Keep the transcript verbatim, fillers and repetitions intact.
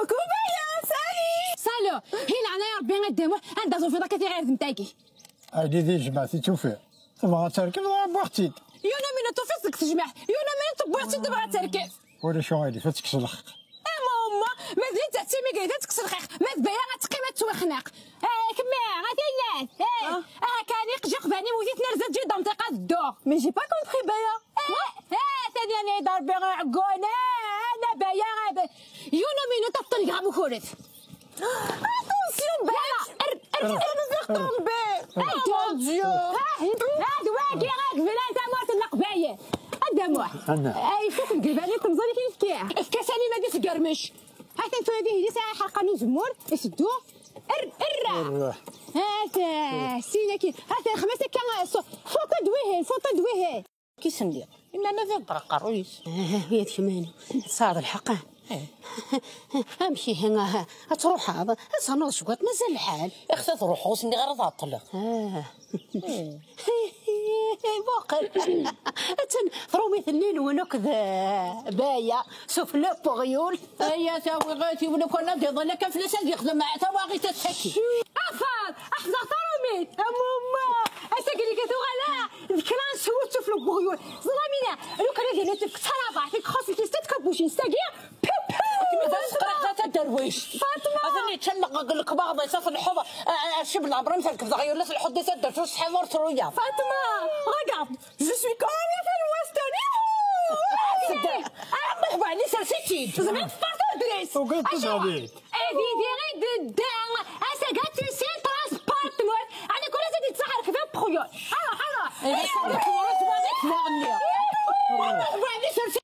Kubaya, salut. Salut. Hi, leɛnaya Rebbi, a Dda Muḥ, anda tufiḍ akka tiɣirdemt-agi? Agi di jmaɛt i tt-ufiɣ. Tebɣa ad terkeb, ḍreb-aɣ-tt-id. Yiwen umilu tufiḍ deg tejmaɛt, yiwen umilu tewwiḍ-tt-id tebɣa ad terkeb. Ulac uɣilif, ad tekkes lxeqq. Ama umma, ma d netta d timigrit ad tekkes lxeqq, ma d Baya ad teqqim ad tettwexneq. Eh, kemmi, a tinnat, eh, ah, kan iqjiq bani wwet-it nerza ǧid amtiqa d dduɣ. Mais j'ai pas compris, Baya. Eh, eh, tani ani d Rebbi aɛeggun, eh, ana Baya, eh, Ba-, yiwen umilu ad teṭṭel gram ukuret. Attention, Baya. Er, er, er, er, tomber. Oh, mon Dieu. Ah, d wagi i yeblan tamurt n Leqbayel. A Dda Muḥ. Anna. Ay, ifuk deg lbani temẓi-k yefki. Efk-as anima di tgermec. Ha-t-an tura dihin yesɛa ḥerqa n uzemmur, iteddu. Er, erra. Erra. Ha-t, sin akkin. Ha-t, xmas akka, so-, fuṭ-d wihin, fuṭ-d wihin. Kis-nni, imana d iḍer aqerruy-is. Ah, ya d kemanu, tesɛiḍ lḥeqq, ah. Eh. Amek ihi, ah, ad truḥeḍ, ad ternuḍ cwiṭ, mazal lḥal. Ixef ad ruḥeɣ, ur s-nniɣ ara ad ɛeṭṭleɣ. Ah. Eh. Muqel. Attan trumit-nni-nwen akked, eh, Baya, sufella n uɣyul. Aya tawiɣit-iw, lukan ad iḍal akka fell-as ad yexdem tawaɣit ass-agi. Afar, ḥfeḍ tarumit, a mumma. Ass-agi-nni tuɣal, ah, d kra n swet sufella n uɣyul. Ẓra mina, lukan ad yili tefk ttarabaɛt, i txuṣ lkis tkabbucin s-agi. Piu, piu. Kemmi d asqriq, d taderwict. Faṭma. Atan yečča lekbaɣeḍ-is, ad t-nḥuḍ, a, a, a, cib lɛemr, am terkeb d aɣyul, ad t-nḥuḍ di taddart, ur tesɛiḍ ur truya. Faṭma, regarde, je suis comme la femme western. Ihi! Amek beɛni sers-itt-id. Tezmiḍ tfeṛ tudert. Tugiḍ tezɛeḍ-it. Ad idiɣ i d-dda, asagati sin transport n wal, ɛni kul ass ad ittṣaḥ rrekba n uxyul. Ara, ara. Ihi, tewṛa twaɣit daɣen-nni. Amek beɛni sers